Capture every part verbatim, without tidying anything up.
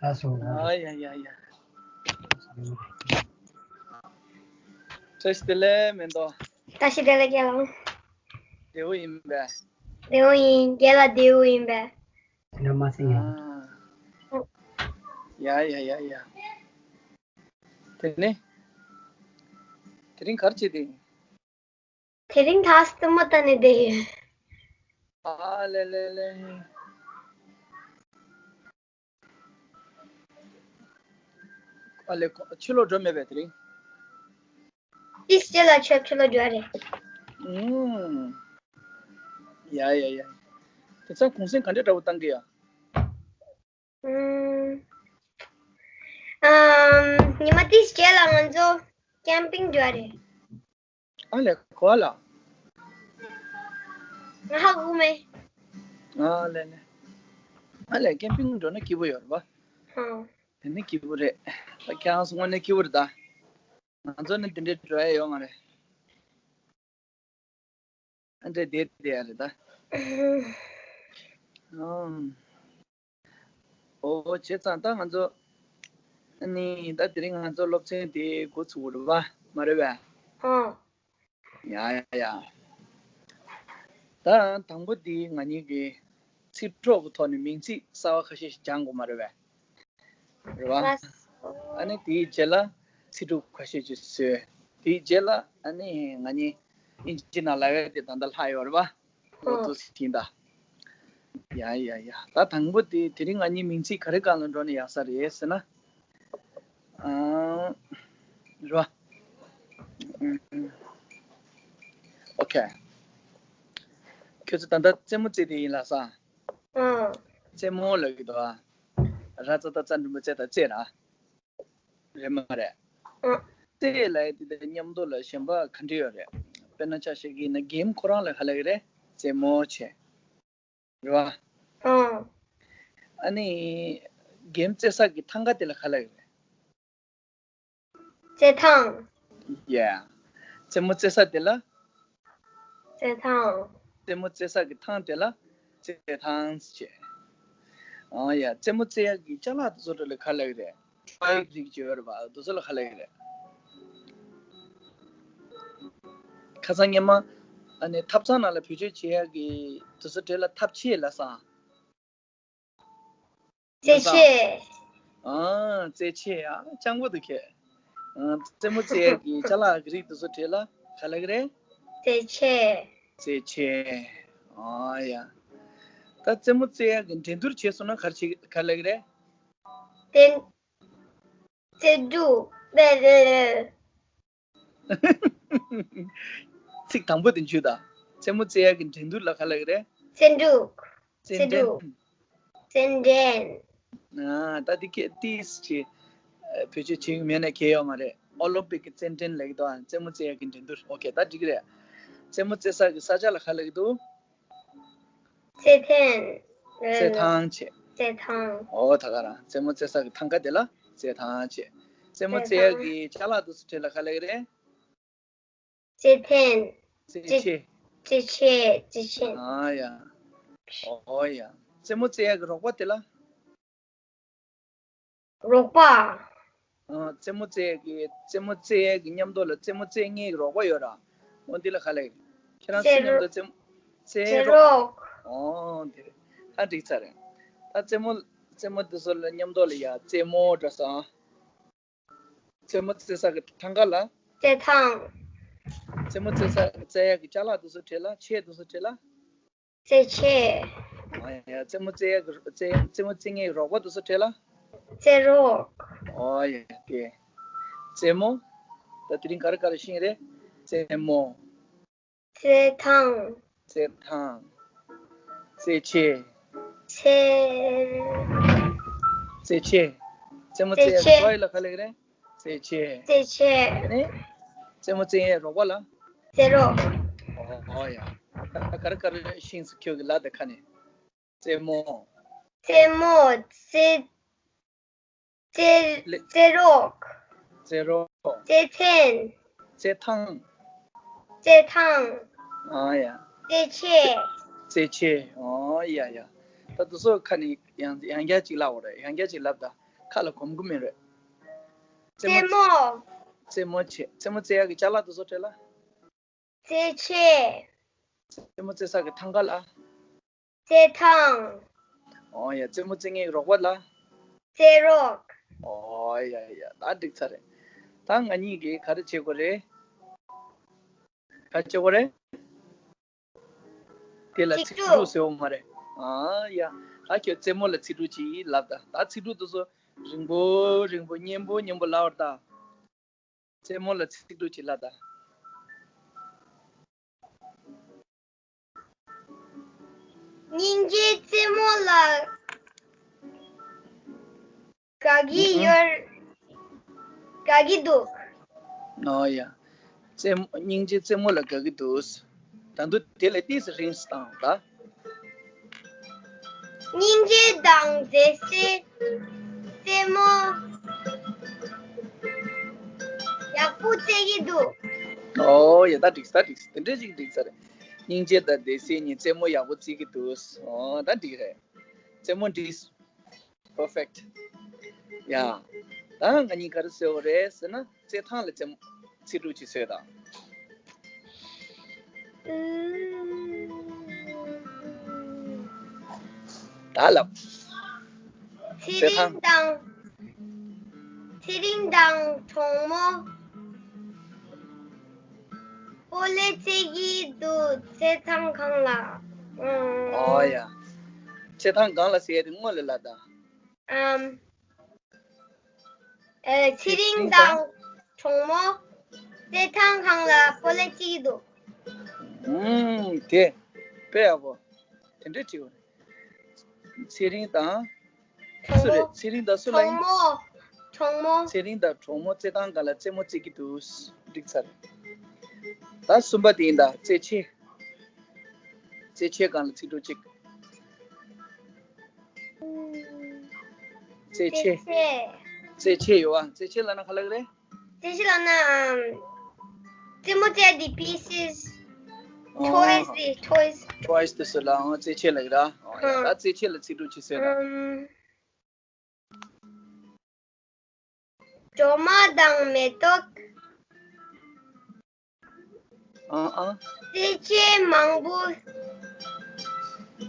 ལགས་སོ། ཨ་ཡ་ཡ་ཡ། བཀྲ་ཤིས་བདེ་ལེགས་མེ་ཏོག་བཀྲ་ཤིས་བདེ་ལེགས་རྒན་ལགས། བདེ་པོ་ཡིན་པས། བདེ་པོ་ཡིན། རྒན་ལགས་བདེ་པོ་ཡིན་པས། ཡ་མ་སེ་ཡ། ཡ་ཡ་ཡ་ཡ། དེ་ནས། དེ་རིང་ག་རེ་བྱེད་དེ་ཡིན། དེ་རིང་ད་རྩེད་མོ་ལྟ་ནས་བསྡད་ཡོད། ཨ་ལེ་ལེ་ལེ། ཨ་ལེ། ཕྱི་ལོགས་འགྲོ་མེད་པས་དེ་རིང་། ཏིས་ཅེ་ལ་ཆོས་ཕྱི་ལོགས་འགྲོ་རེད། ཨུམ། ཡ་ཡ་ཡ། དེ་ཚང་གུང་སེང་ག་འདྲ་འདྲ་པོ་བཏང་གི་ཡ། ཨུམ། ཨམ། ཉི་མ་ཏིས་ཅེ་ལ་ང་ཚོ་ཀེམ་པིང་འགྲོ་རེད། ཨ་ལེ་གོ་ལ། ང་ཧ་གོ་མེད། ཨ་ལེ་ལེ། ཨ་ལེ་ཀེམ་པིང་འགྲོ་ན་སྐྱིད་པོ་ཡོད་རེད་པ། ཧ། དེ་ནི་སྐྱིད་པོ་རེད། ད་ཁྱེད་རང་ཚོ་དངོས་གནས་སྐྱིད་པོ་རེད་ད། ང་ཚོ་ནི་དེ་འདྲའི་འགྲོ་ཡ་ཡོད་མ་རེད། ཨ་འདྲ་བསྡད་བསྡད་ཡ་རེད་ད། ཨང་། ཨོ་བྱས་ཙང་ད་ང་ཚོ་ཨ་ནི་ད་དེ་རིང་ང་ཚོ་སློབ་ཚན་དེ་འགོ་ཚུགས་རེད་པ་མ་རེད་པས། ཨང་། ཡ་ཡ་ཡ། ད་དང་པོ་འདི་ང་གཉིས་ཀྱིས་ཚིག་གྲོགས་ཀྱི་ཐོག་ནས་མིང་ཚིག་གསར་པ་ཁ་ཤས་ཤིག་སྦྱང་དགོས་མ་རེད་པས། རེད་པ། ཨ་ནི་དེའི་རྗེས་ལ་ཚིག་གྲུབ་ཁ་ཤས་ཅིག་བཟོས། དེའི་རྗེས་ལ་ཨ་ནི་ང་གཉིས་དབྱིན་ཇི་ནང་ལབ་ཡ་དེ་ད་ལྟ་ལྷག་ཡོད་རེད་པ། ཨོ་ཏོ་སི་ཡིན་ད། ཡ་ཡ་ཡ། ད་དང་པོ་དེ་དེ་རིང་ང་གཉིས་མིང་ཚིག་ག་རེ་སྒང་ལ་འགྲོ་ན་ཡག་ས་རེད་ཟེར་ན། ཨང་། རོ། ཨོ་ཁེ། ཁྱོད་ཚོ་ད་ལྟ་རྩེད་མོ་རྩེ་དེ་ཡིན་ལ་ས། ཨང་། རྩེད་མོ་ལབ་ཀྱི་འདུག་ཨ། ར་ཙ་ད་ཙ་འགྲེང་བུ་རྩེ་ད་རྩེ་ར། རེད་མ་རེད། ཨང་། རྩེ་ལབ་ཡ་དེ་དང་མཉམ་དུ་ལ་གཞན་པ་ག་འདྲ་ཡོད་རེད། དཔེར་ན་ཆ་བཞག་གི་ཡིན་ན་གེམ་ཁོ་རང་ལ་ག་ལབ་ཀྱི་རེད། རྩེད་མོ་བྱས། རེད་བ། ཨང་། ཨ་ནི། གེམ་རྩེ་ས་གི་ཐང་ག་དེ་ལ་ག་ལབ་ཀྱི་རེད། རྩེད་ཐང་། ཡ། རྩེད་མོ་རྩེ་ས་དེ་ལ། རྩེད་ཐང་། རྩེད་མོ་རྩེ་ས་གི་ཐང་དེ་ལ་རྩེད་ཐང་ཟེར། ཨང་ཡ། རྩེད་མོ་རྩེ་ཡག་གི་ཅ་ལག་དེ་ཚོ་ལ་ག་ལབ་ཀྱི་རེད། ཊོའི་རིགས་ཅིག་ཡོད་རེད་པ། དེ་ཚོ་ལ་ག་ལབ་ཀྱི་རེད། ཁ་སང་སྔོན་མ་ཨ་ནི་ཐབ་ཚང་ནང་ལ་བེད་སྤྱོད་བྱེད་ཡག་གི་དེ་ཚོ་གྲས་ལ་ཐབ་ཆས་ལབ་སོང་། རྩེད་ཆས། ཨང་། རྩེད་ཆས་ཡ། སྤྱང་པོ་འདུག་ཁྱེད། ཨང་། རྩེད་མོ་རྩེ་ཡག་གི་ཅ་ལག་གི་རིགས་དེ་ཚོ་གྲས་ལ་ག་ལབ་ཀྱི་རེད། རྩེད་ཆས། རྩེད་ཆས། ཨང་ཡ། ད་རྩེད་མོ་རྩེ་ཡག་གི་འགྲན་བསྡུར་བྱས་སོང་ན་ག་རེ་བྱེད། ག་ལབ་ཀྱི་རེད། རྩེད། རྩེད་འགྲུག་པས། ཚིག་དང་པོ་དེ་འཇུས་དང་། རྩེད་མོ་རྩེ་ཡག་གི་འགྲན་བསྡུར་ལ་ག་ལབ་ཀྱི་རེད། རྩེད་འགྲུག་རྩེད་འགྲན། རྩེད་འགྲན། ཨ། ད་འདི་གས་ཏིས་ཀྱི་བེད་སྤྱོད་བྱེད་ཀྱི་མེད་ན་གལ་ཡོད་མ་རེད། ཨོ་ལིམ་པིག་གི་རྩེད་འགྲན་ལབ་ཀྱི་འདུག་ཨ། རྩེད་མོ་རྩེ་ཡག་གི་འགྲན་བསྡུར། ཨོ་ཁེ། ད་འགྲིག་གི་རེད། རྩེད་མོ་རྩེ་ས་གི་ས་ཆ་ལ་ག་ལབ་ཀྱི་འདུག་རྩེད་ཐང་། རྩེད་ཐང་བྱས། རྩེད་ཐང་། ཨོ་ད་ག་རང་རྩེད་མོ་རྩེ་ས་གི་ཐང་ག་དེ་ལ་རྩེད་ཐང་བྱས། རྩེད་མོ་རྩེ་ཡག་གི་ཅ་ལག་དེ་ཚོ་གྲས་ལ་ག་ལབ་ཀྱི་རེད། རྩེད་ཐེན། རྩེད་ཆས། རྩེད་ཆས། རྩེད་ཆས། ཨ་ཡ། ཨོ་ཡ། རྩེད་མོ་རྩེ་ཡག་གི་རོགས་པ་དེ་ལ། རོགས་པ། ཨ། རྩེད་མོ་རྩེ་ཡག་གི་རྩེད་མོ་རྩེ་ཡག་གི་མཉམ་དུ་ལ་རྩེད་མོ་རྩེ་མཁན་གྱི་རོགས་པ་ཡོད་ར། འོ་འདི་ལ་ག་ལབ་ཀྱི། ཁྱེད་རང་ཚོ་མཉམ་དུ་རྩེད་མོ་རྩེ་རོགས། རོགས། ཨོ་འདི་རེད། ད་འགྲིག་ཚར་རེད། ད་རྩེད་མོ་རྩེད་མོ་འདི་ཚོ་ལ་མཉམ་དུ་ལ་ཡ་རྩེད་མོ་འདྲ་སོང་། རྩེད་མོ་རྩེ་ས་གི་ཐང་ག་ལ། རྩེད་ཐང་། རྩེད་མོ་རྩེ་ས་རྩེ་ཡག་གི་ཅ་ལག་དེ་ཚོ་གྲས་ལ། ཆས་དེ་ཚོ་གྲས་ལ། རྩེད་ཆས། ཨ་ཡ། རྩེད་མོ་རྩེ་ཡག་གི་རྩེད་རྩེད་མོ་རྩེ་མཁན་གྱི་རོགས་པ་དེ་ཚོ་གྲས་ལ། རྩེད་རོགས། ཨོ་ཡ་ཡ། དེ། རྩེད་མོ། ད་དེ་རིང་ག་རེ་ག་རེ་ཤེས་རེད། རྩེད་མོ། རྩེད་ཐང་། རྩེད་ཐང་། རྩེད་ཆས། རྩེད། རྩེད་ཆས། རྩེད་མོ་རྩེད་ཡག་གི་ཊོའི་ལ་ག་ལབ་ཀྱི་རེད། རྩེད་ཆས། རྩེད་ཆས། ཨ་ནི། རྩེད་མོ་རྩེ་ཡག་རོགས་པ་ལ། རྩེད་རོགས། ཨོ་ཡ། ད་ག་རེ་ག་རེ་ཤེས་སོང་ཁྱོད་ཀྱིས་ལབ་དང་ཁ་ནས། རྩེད་མོ། རྩེད་མོ། རྩེད། རྩེད། ལེ། རྩེད་རོགས། རྩེད་རོགས། རྩེད་ཐེན། རྩེད་ཐང་། རྩེད་ཐང་། ཨ་ཡ། རྩེད་ཆས། རྩེད་ཆས། ཨོ་ཡ་ཡ། ད་དེ་ཚོ་ཁ་ནས་ཡང་ཡང་བསྐྱར་ཅིག་ལབ་དགོས་རེད། ཡང་བསྐྱར་ཅིག་ལབ་དང་། ཁ་ལ་གོམས་གི་མེད་རེད། རྩེད་མོ། རྩེད་མོ་བྱེད། རྩེད་མོ་རྩེ་ཡག་གི་ཅ་ལག་དེ་ཚོ་སྤྲད་ལ། རྩེད་ཆས། རྩེད་མོ་རྩེ་ས་གི་ཐང་ག་ལ། རྩེད་ཐང་། ཨོ་ཡ། རྩེད་མོ་རྩེ་མཁན་གི་རོགས་པ་ལ། རྩེད་རོགས། ཨོ་ཡ་ཡ། ད་འགྲིག་ཚར་རེད། ད་ང་གཉིས་ཀྱིས་ག་རེ་བྱེད་དགོས་རེད། ག་བྱེད་དགོས་རེད། དེ་ལ་ཚིག་གྲུབ་ཟེར་བ་མ་རེད། ཨ་ཡ། ད་ཁྱོད་རྩེད་མོ་ལ་ཚིག་གྲུབ་ཅིག་ལབ་ད། ད་ཚིག་གྲུབ་དེ་ཚོ་རིང་པོ་རིང་པོ་སྙན་པོ་སྙན་པོ་ལབ་པ་ད། རྩེད་མོ་ལ་ཚིག་གྲུབ་ཅིག་ལབ་ད། སྙིང་རྗེ་རྩེད་མོ་ལ་དགའ་གི་ཡོད། དགའ་གི་འདུག་ཨོ་ཡ། རྩེད་མོ། སྙིང་རྗེ་རྩེད་མོ་ལ་དགའ་གི་འདུག་ད་དུང་དེ་ལས་ཏོག་ཙམ་རིང་དུ་བཏང་ད། སྙིང་རྗེ་དང་མཛེས་སེ་རྩེད་མོ་ཡག་པོ་རྩེ་གི་འདུག་ཨོ་ཡ། ད་འགྲིག་ད་འགྲིག་དེ་འདྲ་ཅིག་འགྲིག་ས་རེད། སྙིང་རྗེ་དང་མཛེས་སེ་གཉིས་རྩེད་མོ་ཡག་པོ་རྩེ་གི་འདུག་ཨོ་ད་འགྲིག་རེད། རྩེད་མོ་འགྲིག Perfect. ཡ། ད་ང་གཉིས་ག་རེ་བཟོས་པ་རེད་ཟེར་ན། རྩེད་ཐང་ལ་རྩེད་མོ། ཚིག་གྲུབ་ཅིག་བཟོས་དང་། ད་ལབ། ཚེ་རིང་དང་། ཚེ་རིང་དང་གྲོགས་མོ། སྤོ་ལོ་རྩེ་གི་འདུག་རྩེད་ཐང་སྒང་ལ། ཨོ་ཡ། རྩེད་ཐང་སྒང་ལ་ཟེར་ཡ་དེ་སྔོན་ལ་ལབ་དང་། ཨམ། ཨེ། ཚེ་རིང་དང་གྲོགས་མོ་རྩེད་ཐང་སྒང་ལ་སྤོ་ལོ་རྩེ་གི་འདུག་ཨུམ། དེ་དཔེ་ཡག་པོ། དེ་འདྲ་བྲིས་པ་རེད། ཚེ་རིང་དང་། སུ་རེད། ཚེ་རིང་དང་སུ་ལ་ཡིན། གྲོགས་མོ། གྲོགས་མོ། ཚེ་རིང་དང་གྲོགས་མོ་རྩེད་ཐང་སྒང་ལ་རྩེད་མོ་རྩེ་གི་འདུག་འགྲིག་ཚར། ད་གསུམ་པ་དེ་ཡིན་ད། རྩེད་ཆས། རྩེད་ཆས་སྒང་ལ་ཚིག་གྲུབ་ཅིག་རྩེད་ཆས། རྩེད་ཆས། རྩེད་ཆས་ཡོད་ཨ། རྩེད་ཆས་ལབ་ན་ག་ལབ་ཀྱི་རེད། རྩེད་ཆས་ལབ་ན། ཨམ། རྩེད་མོ་རྩེ་ཡ་དེ་pieces། ཨོ། Toys དེ། Toys། Toys དེ་ཚོ་ལ་ཨང་རྩེད་ཆས་ལབ་ཀྱི་རེད། ཨོ་ཡ། ཨ། ད་རྩེད་ཆས་ལ་ཚིག་གྲུབ་ཅིག་བཟོས་དང་། ཨམ། སྒྲོལ་མ་དང་མེ་ཏོག་ཨ་ཨ། རྩེད་ཆས་མང་པོ་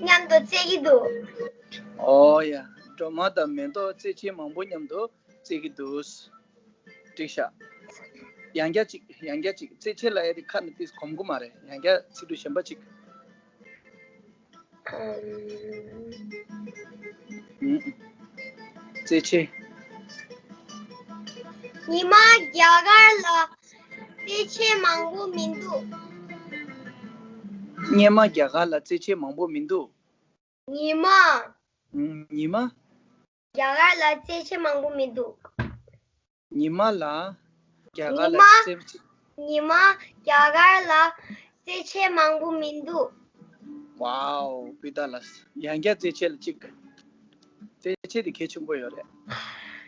མཉམ་དུ་རྩེ་གི་འདུག་ཨོ་ཡ། སྒྲོལ་མ་དང་མེ་ཏོག་རྩེད་ཆས་མང་པོ་མཉམ་དུ་རྩེ་གི་འདུག་འགྲིག་ཤག་ཡང་བསྐྱར་ཅིག་ཡང་བསྐྱར་ཅིག་རྩེད་ཆས་ལབ་ཡ་དེ་ཁ་ནས་ཏོག་ཙམ་གོམས་གི་མ་རེད། ཡང་བསྐྱར་ཚིག་གྲུབ་གཞན་པ་ཅིག་ཨམ། ཨུམ། རྩེད་ཆས། ཉི་མ་རྒྱ་གར་ལ་རྩེད་ཆས་མང་པོ་མི་འདུག་སྔོན་མ་རྒྱ་གར་ལ་རྩེད་ཆས་མང་པོ་མི་འདུག་ཉི་མ། ཨུམ། ཉི་མ། རྒྱ་གར་ལ་རྩེད་ཆས་མང་པོ་མི་འདུག་ཉི་མ་ལ། རྒྱ་གར་ལ། ཉི་མ། རྩེད། ཉི་མ་རྒྱ་གར་ལ་རྩེད་ཆས་མང་པོ་མི་འདུག་ཝའོ། སྤུས་དག་ལ། ཡང་བསྐྱར་རྩེད་ཆས་ལ་གཅིག་རྩེད་ཆས་དེ་གལ་ཆེན་པོ་ཡོད་རེད།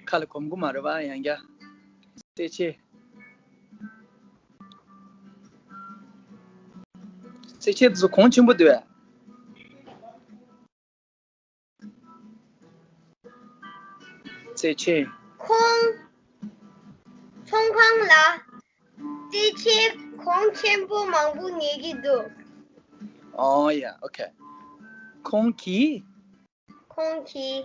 ཁ་ལ་གོམས་གི་མ་རེད་པ། ཡང་བསྐྱར་རྩེད་ཆས། རྩེད་ཆས་དེ་ཚོ་གོང་ཆེན་པོ་འདུག་པས། རྩེད་ཆས། ཁོང་། ཚོང་ཁང་ལ་རྩེད་ཆས་གོང་ཆེན་པོ་མང་པོ་ཉོ་གི་འདུག་ཨོ་ཡ། ཨོ་ཁེ། ཁོང་གིས། ཁོང་གིས།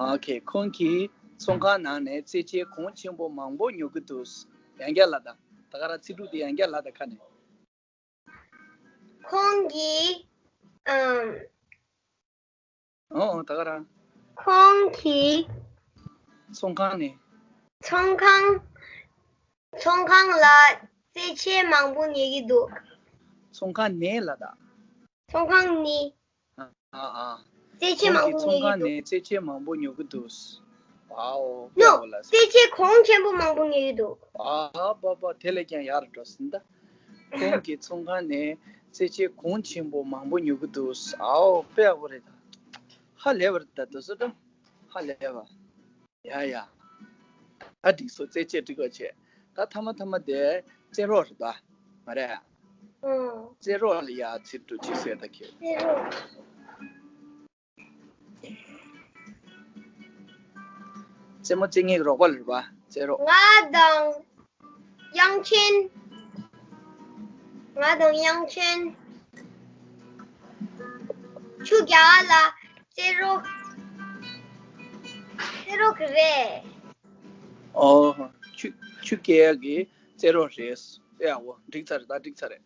ཨོ་ཁེ། ཁོང་གིས་ཚོང་ཁང་ནང་ནས་རྩེད་ཆས་གོང་ཆེན་པོ་མང་པོ་ཉོ་གི་འདུག་ཡང་བསྐྱར་ལབ་དང་། ད་ག་རང་ཚིག་གྲུབ་དེ་ཡང་བསྐྱར་ལབ་དང་། ཁ་ནས། ཁོང་གིས། ཨམ། ཨོ་ཨོ། ད་ག་རང་། ཁོང་གིས། ཚོང་ཁང་ནས། ཚོང་ཁང་། ཚོང་ཁང་ལ་རྩེད་ཆས་མང་པོ་ཉོ་གི་འདུག་ཚོང་ཁང་ནས་ལབ་དང་། ཚོང་ཁང་ནས། ཨ་ཨ། རྩེད་ཆས་མང་པོ་ཉོ་གི་འདུག་ཁོང་གིས་ཚོང་ཁང་ནས་རྩེད་ཆས་མང་པོ་ཉོ་གི་འདུག་ཨའོ། ནོ། དཔེ་ཡག་པོ་ལ། རྩེད་ཆས་གོང་ཆེན་པོ་མང་པོ་ཉོ་གི་འདུག་ཨ་པ་པ། དེ་ལས་ཀྱང་ཡག་རུ་འགྲོ་སོང་ད། ཁོང་གིས་ཚོང་ཁང་ནས་རྩེད་ཆས་གོང་ཆེན་པོ་མང་པོ་ཉོ་གི་འདུག་ཨའོ། དཔེ་ཡག་པོ་རེད་ད། ཧ་ལས་པ་རེད་ད། དེ་ཚོ་ད་ཧ་ལས་པ། ཡ་ཡ། ད་འགྲིག་སོང་། རྩེད་ཆས་འགྲིག་པ་བྱས། ད་མཐའ་མ་མཐའ་མ་དེ་རྩེད་རོགས་རེད་ད། མ་རེད། ཨོ། རྩེད་རོགས་ལ་ཡ་ཚིག་གྲུབ་ཅིག་བཟོས་ད་ཁྱོད། རྩེད་རོགས། རྩེད་མོ་རྩེ་མཁན་གྱི་རོགས་པ་ལ་རེད་པ། རྩེད་རོགས། ང་དང་དབྱངས་ཅན། ང་དང་དབྱངས་ཅན། ཆུ་རྒྱག་ལ་རྩེད་རོགས། རྩེད་རོགས་རེད། ཨོ། ཆུ་ཆུ་རྐྱལ་གྱི་རྩེད་རོགས་རེད། ཨེ་ཨོ། འགྲིག་ཚར་རེད། ད་འགྲིག་ཚར་རེད།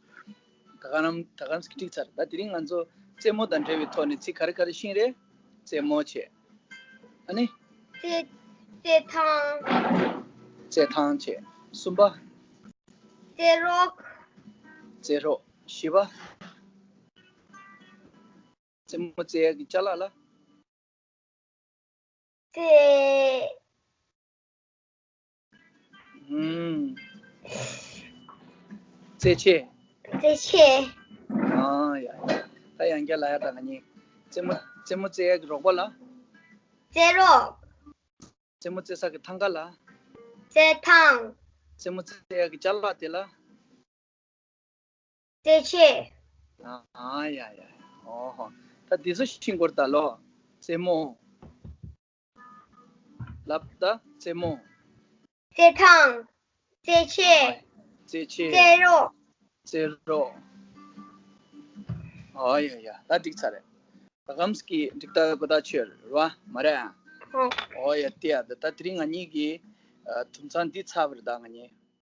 ད་ག་རམ་ད་གམ་སྐྱིད་ཚར། ད་དེ་རིང་ང་ཚོ་རྩེད་མོ་དང་འབྲེལ་བའི་ཐོག་ནས་ཚིག་ག་རེ་ག་རེ་ཤེས་རེད། རྩེད་མོ་བྱས། ཨ་ནི། རྩེད། རྩེད་ཐང་། རྩེད་ཐང་བྱས། གསུམ་པ། རྩེད་རོགས། རྩེད་རོགས། བཞི་པ། རྩེད་མོ་རྩེ་ཡག་གི་ཅ་ལག་ལ། རྩེད། ཧུམ། རྩེད་ཆས། རྩེད་ཆས། ཨ་ཡ་ཡ། ད་ཡང་བསྐྱར་ལབ་ཡ། ད་ང་གཉིས། རྩེད་མོ་རྩེད་མོ་རྩེ་ཡག་གི་རོགས་པ་ལ། རྩེད་རོགས། རྩེད་མོ་རྩེ་ས་གི་ཐང་ག་ལ། རྩེད་ཐང་། རྩེད་མོ་རྩེ་ཡག་གི་ཅ་ལག་དེ་ལ། རྩེད་ཆས། ཨ་ཡ་ཡ། ཨོ་ཧོ། ད་འདི་ཚོ་ཤེས་དགོས་རེད་ད་ལོ། རྩེད་མོ། ལབ་ད། རྩེད་མོ། རྩེད་ཐང་། རྩེད་ཆས། རྩེད་ཆས། རྩེད་རོགས། རྩེད་རོགས། ཨོ་ཡ་ཡ། ད་འགྲིག་ཚར་རེད། ད་གམ་སྐྱིད་འགྲིག་ད་གོ་ད་ཆོད་རེད་བ། མ་རེད་ཨ། ཨོ་ཡ། དེ་ཡ། ད་ད་དེ་རིང་ང་གཉིས་ཀྱི་ཨ། དུམ་ཚང་འདི་ཚར་བ་རེད། ད་ང་གཉིས།